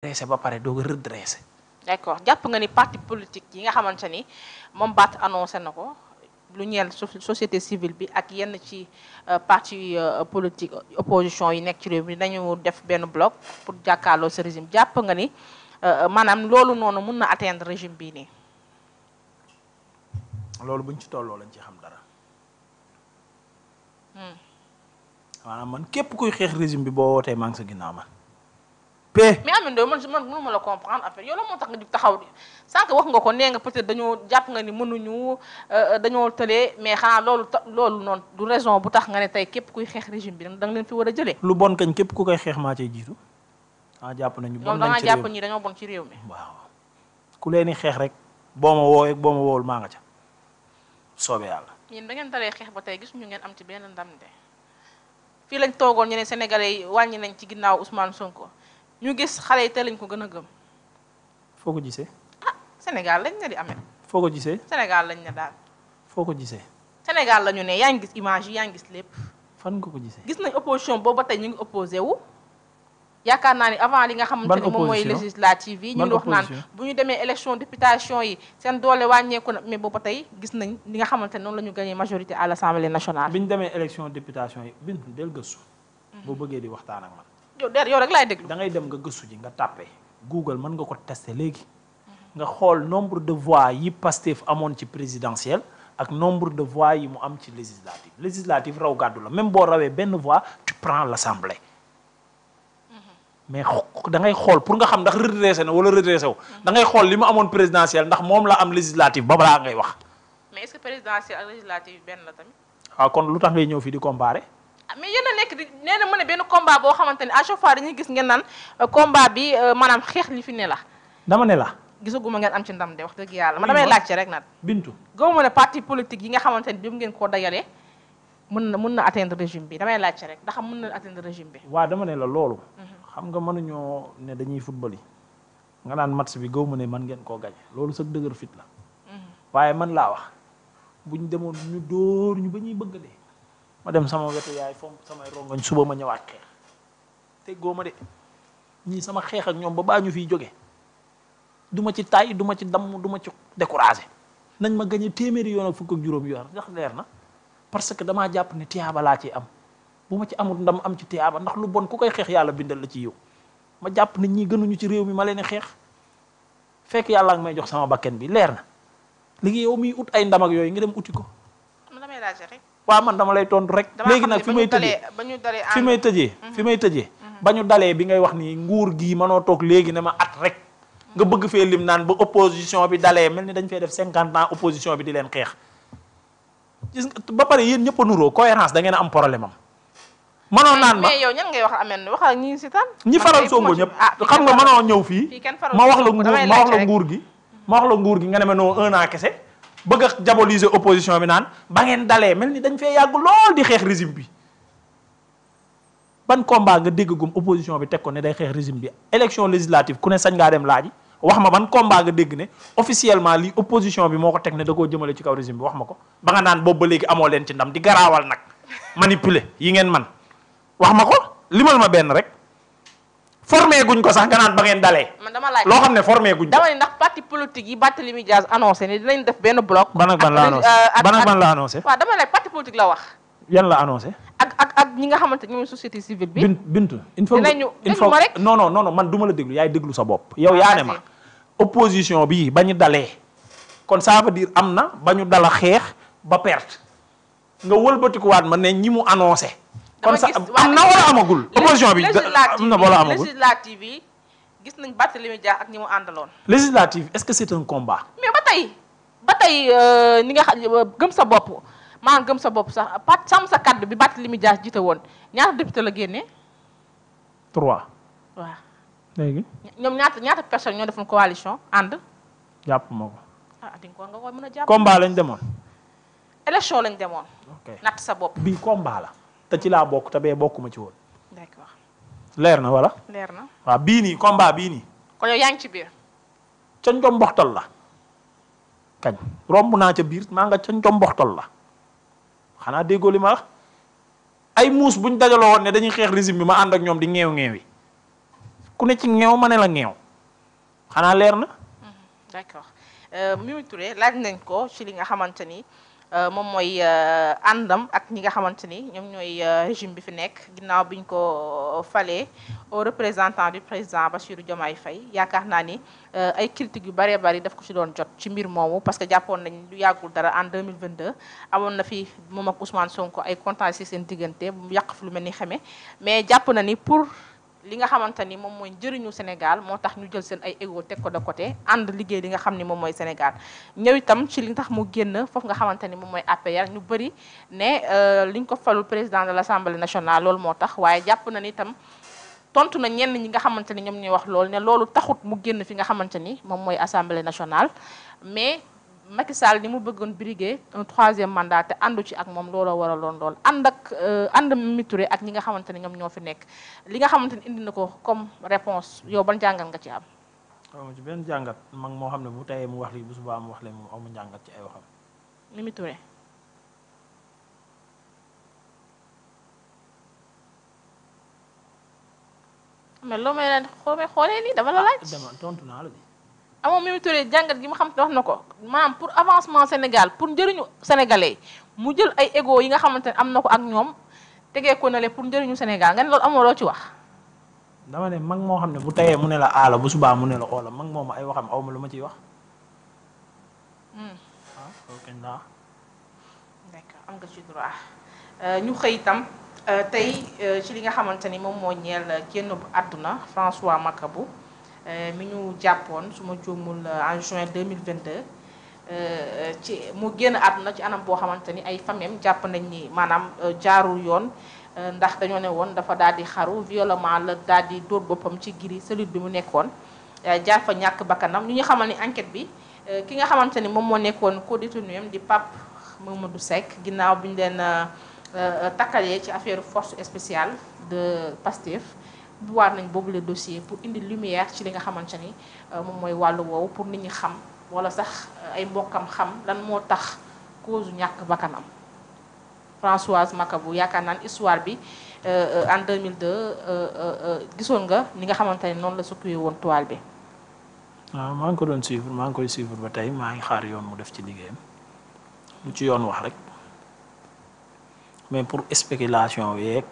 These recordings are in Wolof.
redressé ba pare doog a redressé. d'accord jàpp nga ni parti politique yi nga xamante ni moom Barth annoncé na ko lu ñeel société civile bi ak yenn ci parti politique opposition yi nekk ci réew mi dañu def benn bloc pour jàkkaarloo ce régime jàpp nga ni maanaam loolu noonu mun na atteindre régime bii nii. loolu buñ ci tolloo lañ ci xam dara. maanaam man képp kuy xeex régime bi boo wootee maa ngi sa ginnaaw ma. mais Amine Ndoye man mënu ma la comprendre affaire yow la moo tax nga jug taxaw sànq wax nga ko nee nga peut-être dañoo jàpp nga ni mënuñu dañoo tëlee mais xanaa loolu noonu du raison bu tax nga ne tey képp kuy xeex régime bi da nga leen fi war a jëlee. lu bon kañ képp ku koy xeex maa cay jiitu. jàpp nañu bon nañ ci réew mi jàpp ñi dañoo bon ci réew mi. waaw ku leen di xeex rek boo ma woowee boo ma woowul maa nga ca soobee yàlla. yéen da ngeen dalee xeex ba tey gis ñu ngeen am ci benn ndam de fii lañ toogoon ñu ne sénégalais yi wàññi nañ ci ginnaaw Ousmane Sonko ñu gis xale yi te lañ ko gën a gëm. foo ko gisee. Sénégal lañ ne di amee. foo ko gisee. Sénégal lañ ne daal. foo ko gisee. Sénégal la ñu ne yaa ngi gis image yi yaa ngi gis lépp. fan nga ko gisee. gis nañ opposition boobu ba tey ñu ngi opposé wu. yaakaar naa ni avant li nga xamante ni moom mooy législative yi. ñu ngi wax naan bu ñu demee élection députation yi seen doole wàññeeku na mais boobu ba tey gis nañ li nga xamante ne noonu la ñu gagné majorité à l'Assemblée nationale. bi ñu demee élection députation yi bin del gëstu. boo bëggee di waxtaan ak man. yow rek laay déglu. da ngay dem nga gëstu ji nga tàppe Google mën nga ko tester léegi nga xool nombre de voix yi Pastef amoon ci présidentielle ak nombre de voix yi mu am ci législative raw gàddu la même boo rawee benn voix tu prends l'Assemblée mais da ngay xool pour nga xam ndax redressé na wala redressé wu da ngay xool li mu amoon présidentielle ndax moom la am législative ba balaa ngay wax. mais est-ce que présidentielle ak législative benn la tamit. waaw kon lu tax ngay ñëw fii di comparer. mais yéen a nekk di nee na mën a benn combat boo xamante ni à chaque fois dañuy gis ngeen naan combat bi maanaam xeex li fi ne la. dama ne la. gisaguma ngeen am ci ndam de wax dëgg yàlla man damay laajte rek nag. Bintu gëmuma ne parti politique yi nga xamante ni bi mu ngeen koo dajalee mën na atteindre régime bi damay laajte rek ndax mën na atteindre régime bi. waaw dama ne la loolu. xam nga mënuñoo ne dañuy football yi nga naan match bi gëmuma ne mën ngeen koo gañe loolu sa dëgër fit la. waaye man laa wax buñ demoon ñu dóor ñu ba ñuy bëgg dee. ma dem sama wetu yaay fomp samay rongoñ suba ma ñëwaat xeex te góoma de ñii sama xeex ak ñoom ba baa ñu fiy jóge du ma ci tay du ma ci damm du ma ci découragé nañ ma gañe téeméeri yoon ak fukk ak juróom yoon ndax leer na parce que damaa jàpp ne tiyaaba laa ci am bu ma ci amul ndam am ci tiyaaba ndax lu bon ku koy xeex yàlla bindal la ci yow ma jàpp ne ñii gënuñu ci réew mi ma leen xeex fekk yàlla nga may jox sama bakken bi leer na léegi yow miy ut ay ndam ak yooyu nga dem uti ko. waaw man dama lay tontu rek. léegi nag fi may tëjee fi may tëjee ba ñu dalee bi ngay wax ni nguur gii mënoo toog léegi ne ma at rek nga bëgg fee lim naan ba opposition bi dalee mel ni dañ fee def 50 ans opposition bi di leen xeex gis nga ba pare yéen ñëpp a nuroo cohérence da ngeen a am problème am. mënoo naan ma mais yow ñan ngay wax ameen wax ak ñi si tan ñi faral Sonko ñëpp xam nga mënoo ñëw fii ma wax la nguur gi nga ne ma non 1 an kese bëgg a diaboliser opposition bi naan ba ngeen dalee mel ni dañ fee yàgg lool di xeex régime bi ban combat nga dégg gum opposition bi teg ko ne day xeex régime bi élection législative ku ne sañ ngaa dem laaji wax ma ban combat nga dégg ne officiellement li opposition bi moo ko teg ne da koo jëmale ci kaw régime bi wax ma ko ba nga naan boobu ba léegi amoo leen ci ndam di garaawal nag manipuler yi ngeen man wax ma ko limal ma benn rek formé guñ ko sax nga naan ba ngeen dalee. man dama laaj loo xam ne formé guñ ko. dama ne ndax parti politique yi Barthélémy Dias annoncé ne dinañ def benn bloc. ban ak ban la annoncé ban ak ban la annoncé. waaw dama laaj parti politique la wax. yan la annoncé. ak ñi nga xamante ñoom société civile bi. Bintu il faut déglu ma rek non man du ma la déglu yaay déglu sa bopp. yow yaa ne ma opposition bi ba ñu dalee. kon ça veut dire am na ba ñu dala xeex ba perte nga wëlbatikuwaat ma ne ñi mu annoncé. kon sa am na wala amagul. opposition bi am na wala amagul législative yi gis nañ Barthélémy Dias ak ñi mu àndaloon. législative est-ce que c'est un combat. mais ba tey ni nga xam gëm sa bopp maanaam gëm sa bopp sax sàmm sa kaddu bi Barthélémy Dias jiite woon ñaata député la génnee. 3. waaw. léegi. ñoom ñaata personne ñoo defoon coalition ànd. jàpp ma ko. di nga ko mën a jàpp. combat lañ demoon. élection lañ demoon. ok natt sa bopp. bii combat la. te ci laa bokk te bee bokkuma ci woon. d'accord. leer na wala. leer na waaw bii nii combat bii nii. kon yow yaa ngi ci biir. ca njom mboxtal la. kañ romb naa ca biir maa nga ca njom mboxtal la. xanaa déggoo li ma wax ay muus buñ dajaloo woon ne dañuy xeex régime bi ma ànd ak ñoom di ŋeew ŋeewi ku ne ci ñeew ma ne la ñeew xanaa leer na. d'accord Mimi Touré laaj nañ ko ci li nga xamante ni moom mooy àndam ak ñi nga xamante ni ñoom ñooy régime bi fi nekk ginnaaw biñ ko falee au représentant du président Bassirou Diomaye Faye yaakaar naa ni ay critiques yu bëree bëri daf ko ci doon jot ci mbir moomu parce que jàppoon nañ lu yàggul dara en 2022 amoon na fi moom ak Ousmane Sonko ay contentieux ci seen diggante bu yàq fi lu mel ni xamee mais jàpp na ni pour li nga xamante ni moom mooy njëriñu Sénégal moo tax ñu jël seen ay ego teg ko de côté ànd liggéey li nga xam ni moom mooy Sénégal ñëw itam ci li tax mu génn foofu nga xamante ni moom mooy APR ñu bëri ne liñ ko falul président de l'Assemblée nationale loolu moo tax waaye jàpp na ni itam tontu na ñenn ñi nga xamante ni ñoom ñooy wax loolu ne loolu taxut mu génn fi nga xamante ni moom mooy Assemblée nationale mais Macky Sall ni mu bëggoon briguer un 3e mandat te àndu ci ak moom looloo waraloon lool ànd Mimi Touré ak ñi nga xamante ne ñoom ñoo fi nekk li nga xamante ni indi na ko comme réponse yow ban jàngat nga ci am. waaw ci benn jàngat mag moo xam ne bu tayee mu wax lii bu subaa mu wax leen moom amu jàngat ci ay waxam. Mimi Touré. mais loo may leen xoolee nii dama la laaj. dama tontu naa la di. amoon Mimi Touré jàngat gi ma xam te wax na ko maanaam pour avancement Sénégal pour njëriñu sénégalais mu jël ay ego yi nga xamante ne am na ko ak ñoom tegee ko na le pour njëriñu Sénégal nga ne loolu amoo loo ci wax. dama ne mag moo xam ne bu tayee mu ne la aala bu subaa mu ne la oola mag moom ay waxam aw ma lu ma ciy wax. waaw loolu kañ laa. d'accord am nga ci droit ñu xëy itam tey ci li nga xamante ni moom moo ñeel génn àdduna François Makabu. mi ñu jàppoon su ma juumul en juin 2022 ci mu génn àdduna ci anam boo xamante ni ay famem jàpp nañ ni maanaam jaarul yoon ndax dañoo ne woon dafa daal di xaru violemment la daal di dóor boppam ci giri cellule bi mu nekkoon jaar fa ñàkk bakkanam ñu xamal ni enquête bi ki nga xamante ni moom moo nekkoon co-détenu di Pape Mamadou Seck ginnaaw bi ñu leen takkalee ci affaire force spéciale de Pastef bu waar nañ boobu le dossier pour indi lumière ci li nga xamante ni moom mooy wàllu woowu pour nit ñi xam wala sax ay mbokkam xam lan moo tax cause ñàkk bakkanam Françoise Makabu yaakaar naan histoire bi en 2002 gisoon nga ni nga xamante ni noonu la sukkuwee woon toile bi. waaw maa ngi ko doon suivre maa ngi koy suivre ba tey maa ngi xaar yoon mu def ci liggéeyam lu ci yoon wax rek mais pour spéculation yeeg.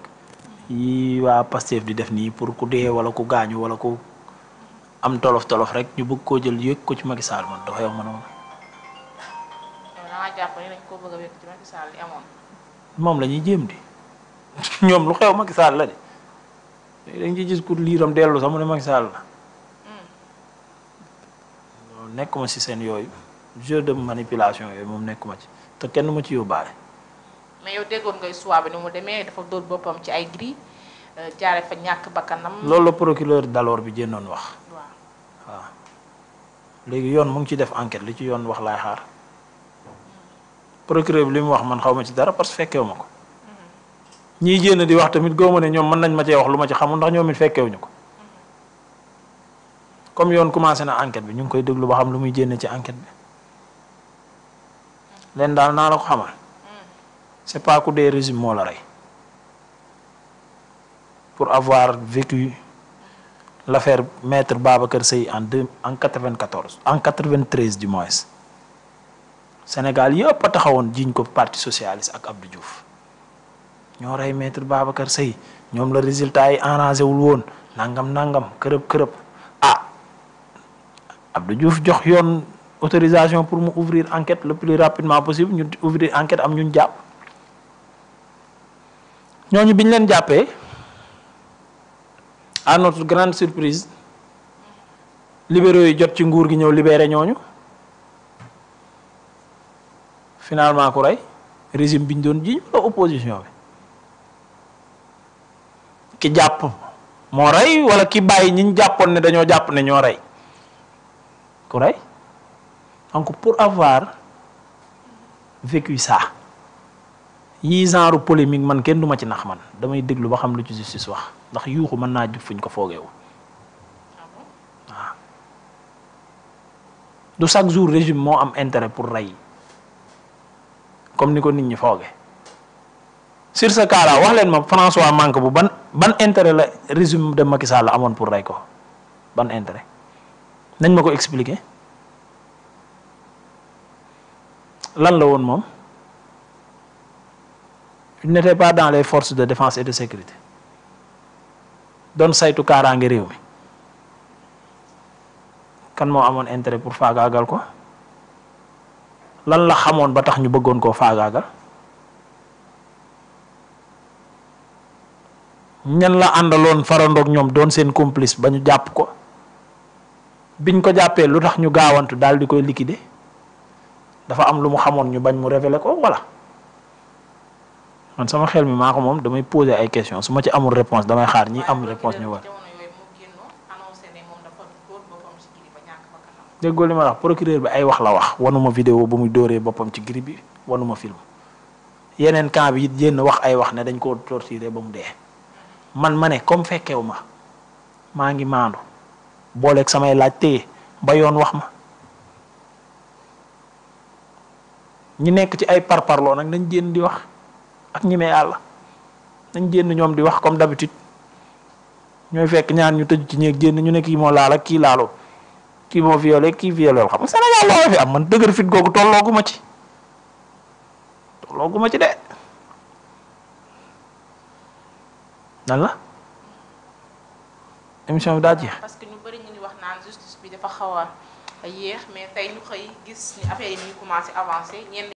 yi waa Pastef di def nii pour ku dee wala ku gaañu wala ku am tolof rek ñu bëgg koo jël yëg ko ci Macky Sall man dafa yow ma noonu. da jàpp ni dañ koo bëgg a wékk ci Macky Sall li amoon. moom la ñuy jéem di ñoom lu xew Macky Sall la de dañ ci gis ku liiram dellu sax mu ne Macky Sall la. nekkuma ci seen yooyu jeu de manipulation yooyu moom nekkuma ci te kenn ma ci yóbbaale. mais yow déggoon ngay soit bi ni mu demee dafa dóor boppam ci ay gris jaare fa ñàkk bakkanam. loolu la procureur d'alors bi génnoon wax. waaw léegi yoon mu ngi ci def enquête li ci yoon wax laay xaar procureur bi li mu wax man xaw ma ci dara parce que fekkewu ma ko. ñiy génn di wax tamit góob ma ne ñoom mën nañ ma cee wax lu ma ci xamul ndax ñoom it fekkewuñu ko comme yoon commencé na enquête bi ñu ngi koy déglu ba xam lu muy génne ci enquête bi leen daal naa la ko xamal. c'est pas que des régimes moo la rey pour avoir vécu l'affaire maître Babacar Seye en 94 en 93 du moins Sénégal yëpp a taxawoon jiñ ko parti socialiste ak Abdou Diouf ñoo rey maître Babacar Seye ñoom la résultat yi arrangé wul woon nangam kërëb ah Abdou Diouf jox yoon autorisation pour mu ouvrir enquête le plus rapidement possible ñu ouvrir enquête am ñun jàpp ñooñu bi ñu leen jàppee à notre grande surprise libéraux yi jot ci nguur gi ñëw libéré ñooñu finalement ku rey régime bi ñu doon jiiñ wala opposition bi ki jàpp moo rey wala ki bàyyi ñi ñu jàppoon ne dañoo jàpp ne ñoo rey ku rey donc pour avoir vécu ça yii genre polémique man kenn duma ci nax man damay déglu ba xam lu ci justice wax ndax yuuxu mën naa jub fuñ ko foogeewu waaw du chaque jour régime moo am intérêt pour rey comme ni ko nit ñi fooge sur ce cas là wax leen ma François Mancabou ban intérêt la régime de Macky Sall la amoon pour rey ko ban intérêt nañ ma ko expliquer lan la woon moom il n'était pas dans les forces de défense et de sécurité doon saytu kaaraange réew mi kan moo amoon intérêt pour faagaagal ko lan la xamoon ba tax ñu bëggoon koo faagaagal ñan la àndaloon farandoog ñoom doon seen complice ba ñu jàpp ko biñ ko jàppee lu tax ñu gaawantu daal di koy liquider dafa am lu mu xamoon ñu bañ mu révéler ko wala man sama xel mi maa ko moom damay poser ay questions su ma ci amul réponse damay xaar ñi am réponse ñu war déggoo li ma wax procureur bi ay wax la wax wanuma vidéo ba muy dóoree boppam ci gri bi wanuma film yeneen camp bi it jénn wax ay wax ne dañ koo torturer ba mu dee man ma ne comme fekkewu ma maa ngi maandu booleeg samay laaj téye ba yoon wax ma ñi nekk ci ay parparloo nag nañ jénn di wax ak ñi mee yàlla nañ jénn ñoom di wax comme d'habitude ñooy fekk ñaar ñu tëj ci ñeeg jénn ñu ne kii moo laal ak kii laaloo kii moo violé kii violé xam nga Sénégal loo fi am man dëgër fit googu tollooguma ci de nan la émission bi daa jeex. parce que ñu bëri ñu ngi wax naan justice bi dafa xaw a yéex mais tey ñu xëy gis ni affaire yi ñu commencé avancer ñenn